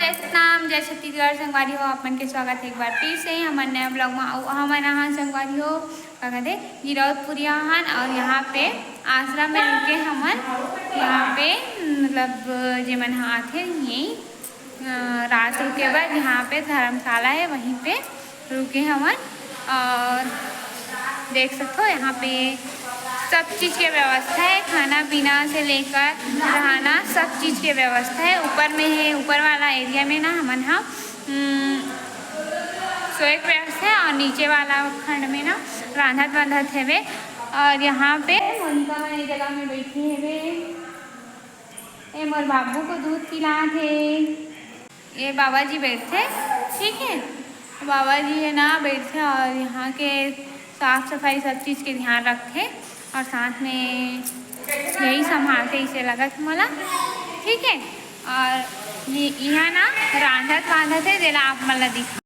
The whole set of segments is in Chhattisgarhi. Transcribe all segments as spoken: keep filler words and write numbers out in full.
जय सतनाम, जय छत्तीसगढ़। संगवारी हो, आप मन के स्वागत है एक बार फिर से हमर नया vlog में। अउ हमन आहा संगवारी हो, का कहते, गिरौदपुरिया हन, और यहाँ पे आश्रम में रुके हमन। यहाँ पे मतलब जेमन ह आथे, यही अ, रात रुके बर, यहाँ पे धर्मशाला है, वहीं पे रुके हमन। और देख सकते हो, यहाँ पे सब चीज़ के व्यवस्था है, खाना पीना से लेकर रहना, सब चीज़ के व्यवस्था है। ऊपर में है, ऊपर वाला एरिया में ना हमन ह, हम्म, सोए के व्यवस्था है, और नीचे वाला खंड में ना रांधत वांधत हेवे। और यहाँ पे मोनिका मन ये जगह में बैठी हेवे। ए मोर बाबू को दूध पिलात हे। ये बाबा जी बैठथे, ठीक है, बाबा जी है ना बैठथे, और यहाँ के साफ सफाई सब चीज़ के ध्यान रखथे, और साथ में यही संभालथे, इसे लगत मोला, ठीक है। और ये यहाँ ना रांधत वांधत है, जेला आप मन ला दिखा।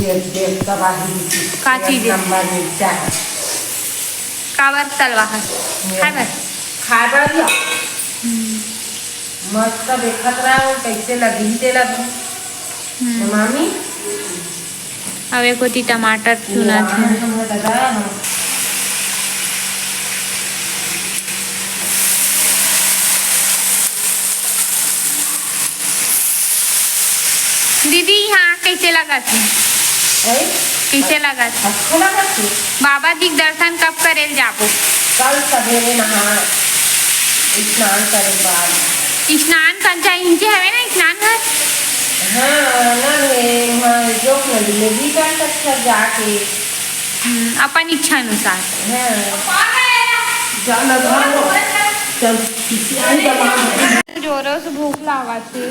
ये देख, तबाही। का चीज है? नंबर मिर्चा है। काबर तलवा है? ये खाए बर? खाए बर या? हम्म। मस्त देखत रहा, कैसे लगी तेला भी। हम्म। मामी? अब एक होती टमाटर चुना थी। दादा। दीदी, यहाँ कैसे लगत हे? हैं? कैसे लगत हे? अच्छा लगत हे। बाबा जी के दर्शन कब करे ल जाबो? कल सवेरे नहा, स्नान करे के बाद। स्नान कर, चाहे इंचे हवे ना स्नान घर? हाँ, ना रे, वहाँ जोक नदी में भी कर सकथस जाके। हम्म, अपन इच्छा अनुसार। हाँ। चल, चल, जोरों से भूख लागत हे।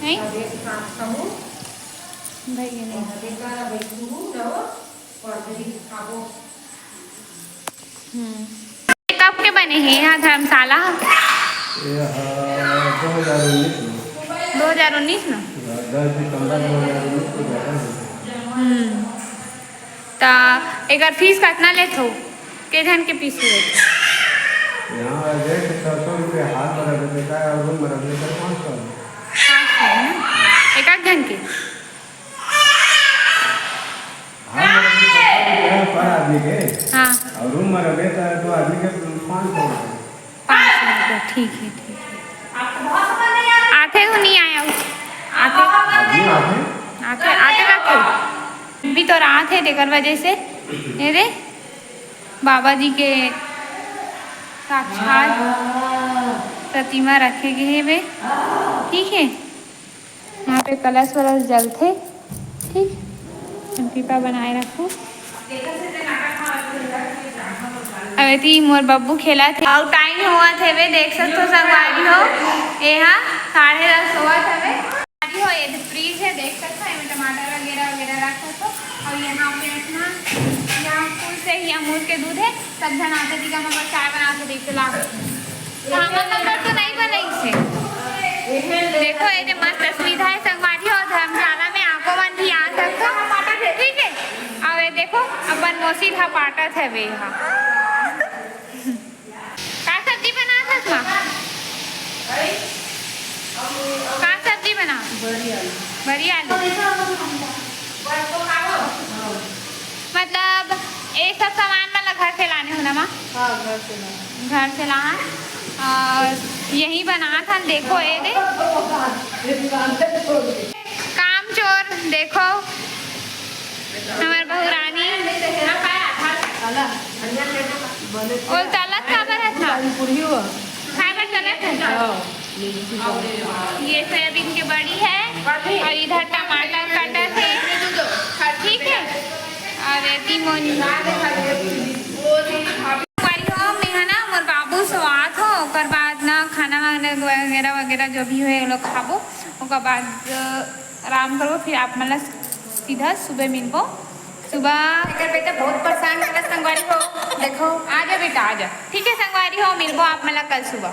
नहीं? भैया नहीं। हम्म। कब के बने हे यहाँ धर्मशाला? ये, हाँ, दो हज़ार उन्नीस में। दो हज़ार उन्नीस में? हाँ, दस दिसंबर दो हज़ार उन्नीस को बने हे। हम्म। त एकर फीस कतना लेथो? के झन के फीस लेथो? यहाँ रेट छह सौ रुपये हाथ में रख देता है और रूम में रख देता है पाँच सौ। पाँच सौ, है ना? एक आध झन के? हाथ में रख देता है छह सौ रुपये पर आदमी के। हाँ। और रूम में रख देता है दो आदमी के पाँच सौ रुपये। पाँच सौ रुपया, ठीक है, ठीक है। आथे हो नहीं आया हो? आथे? अभी आथे? आथे, आथे रखे। अभी तो रात है, तेकर वजह से ये दे बाबा जी के साक्षात प्रतिमा रखे गए हे बे, ठीक है। यहाँ पे कलश वलश जलथे, ठीक, अपन पीपा बनाए रखू। अब एती मोर बब्बू खेलत हे, अउ टाइम होवत हेवे, देख सकथो संगवारी हो, एहा साढ़े दस होवत हवे। संगवारी हो, ये फ्रिज है, देख सकथो, एमे टमाटर वगैरह वगैरह रख सकथो। अउ यहाँ पे अपना, यहाँ फूल से ही अमूल के दूध है, सब झन आथे, तीका मन बर चाय बनाथे, देख के लाग। हमन नंबर तो नहीं बनई से। देखो, ये दे मस्त सुविधा है संगवारी हो, धर्मशाला में आपो मन भी आ सकथो, ठीक है। अब ये देखो, अपन मौसी ला पाटत हवे हा। का सब्जी बनात हस माँ? का सब्जी बनात? बरी आलू। बरी आलू। मतलब, ये सब सामान मन ला घर से लाने हो ना, माँ? हाँ, घर से लाने। घर से लाना। और यही बनात हन, देखो, ये दे। काम चोर, देखो, हमर बहू रानी। ओल तलत काबर हस ना? खाए बर तलत हस? हाँ। ये सोयाबीन के बड़ी है और इधर टमाटर कटत हे, ठीक है। और ये तीमोन परिवार हो, मैं है ना, मोर बाबू सोआत हो, ओकर बाद ना खाना वाना वगैरह वगैरह जो भी होए, वो लोग खाबो, ओकर बाद, अ, आराम करबो, फिर आप मन ला सीधा सुबह मिलबो। सुबह एकर बेटा बहुत परेशान करत संगवारी हो, देखो, आ जा बेटा, आ जा, ठीक है संगवारी हो, मिलबो आप मन ला कल सुबह।